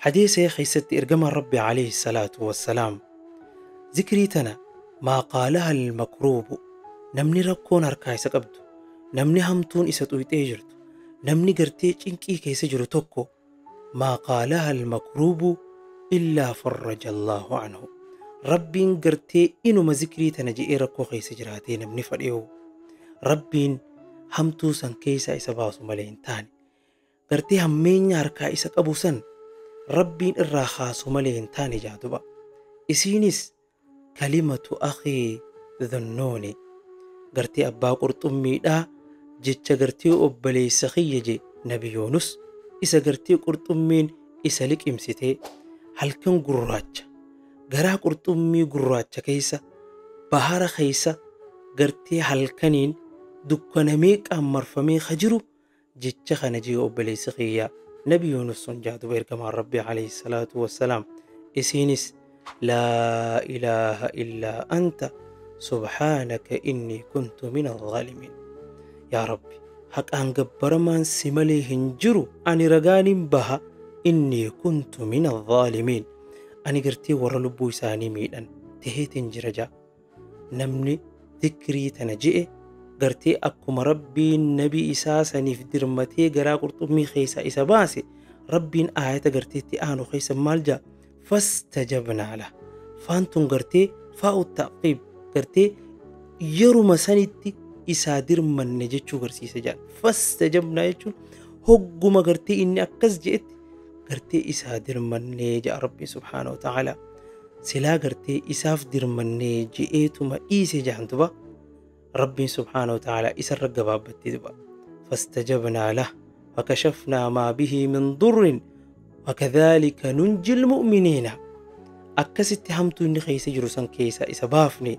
Hadiisa keessatti ergamaan Rabbi alayhi salaatu wassalaam zikrii tana maa qaalaha almakruubu, namni rakkoon harkaa isa qabdu, namni hamtuun isa xuyxee jirtu, namni gartee cinqii keessa jiru tokko, maa qaalaha almakruubu illaa farraja Allaahu anhu. Rabbiin gartee inuma zikrii tana je'ee rakkoo keessa jiraatee namni fadheewu Rabbiin hamtuu san keessaa isa baasu malee hin taane, gartee hammeenya harkaa isa qabu san Rabbiin irraa kaasu malee hin taane jaaduba. Isiinis kalimatu akhii Dhunnuuni, gartee abbaa qurxummiidhaa jecha gartee obboleessa kiyya je Nabi Yoonus isa gartee qurxummiin isa liqimsitee halkan gurraacha garaa qurxummii gurraacha keessa bahara keessa gartee halkaniin dukkanamee qaammarfamee ka jiru jecha kana jee obboleessa kiyya Nabi Yoonus sun jaaduba ergamaan Rabbi alayhi salaatu wassalaam. Isiinis laa ilaaha illaa anta subhaanaka innii kuntu min alzaalimiin. Yaa Rabbi, haqaan gabbaramaan si malee hin jiru, ani ragaanin baha, innii kuntu min alzaalimiin, ani gartee warra lubbuu isaanii miidhan taheetiin jira ja'a. Namni zikrii tana je'e gartee akkuma Rabbiin nabi isaa saniif dirmatee garaa qurxummii keessaa isa baase, Rabbiin aayata garteetti aanu keessa maal ja'a? Fastajabnaa lah. Faan tun gartee faa'u taqiib, gartee yeruma sanitti isaa dirmanne jechuu garsiisa jedha. Fastajabnaa jechuun hogguma gartee inni akkas je'etti gartee isaa dirmannee jedha Rabbi subhaanahu wa ta'ala. Silaa gartee isaaf dirmannee je'eetuma dhiise jedhan duba Rabbiin subhaanahu wa ta'ala isarra gabaabbattee duba. Fastajabnaa lah fakashafnaa maa bihi min durrin wakadhaalika nunjil mu'miniina. Akkasitti hamtuu inni keessa jiru san keessa isa baafne,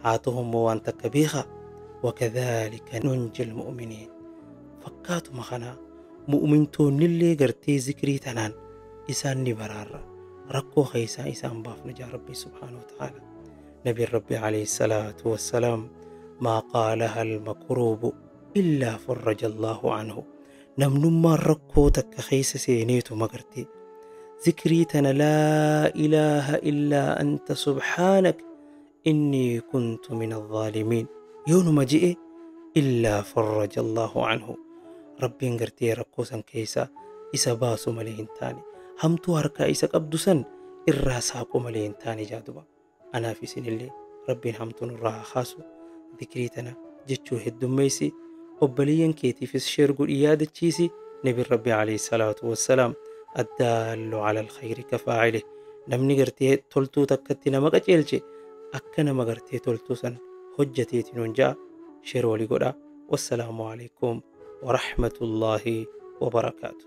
haa ta'u immoo waan takka beeka, wakadhaalika nunjil mu'miniin, fakkaatuma kanaa mu'mintoonnillee gartee zikrii tanaan isaan ni baraarra, rakkoo keessaa isaan baafna jaa Rabbi subhaanahu wa ta'ala. Nabiin Rabbi alayhi salaatu wassalaam maa qaalaha almakruubu illaa farraja Allaahu anhu. Namnummaan rakkoo takka keessa seeneetuma gartee zikrii tana laa ilaaha illaa anta subhaanak innii kuntu min alzaalimiin yoonuma je'e illaa farraja Allaahu anhu, Rabbiin gartee rakkoo san keessaa isa baasu malee hin taane, hamtuu harkaa isa qabdu san irraa saaqu malee hin taane jaaduba. Anaaf isinillee Rabbiin hamtuu nurraa haa kaasu. Zikrii tana jechuu heddummeessi, obboleeyyan keetiifis sheer godhii yaadachiisi. Nabiin Rabbi alayhi salaatu wassalaam addaallu ala alkhayri kafaa'ilih, namni gartee toltuu takkatti nama qajeelche akka nama gartee toltuu san hojjateeti nuun ja'a. Sheer walii godhaa. Wassalaamu alaykum warahmatullaahi wabarakaatu.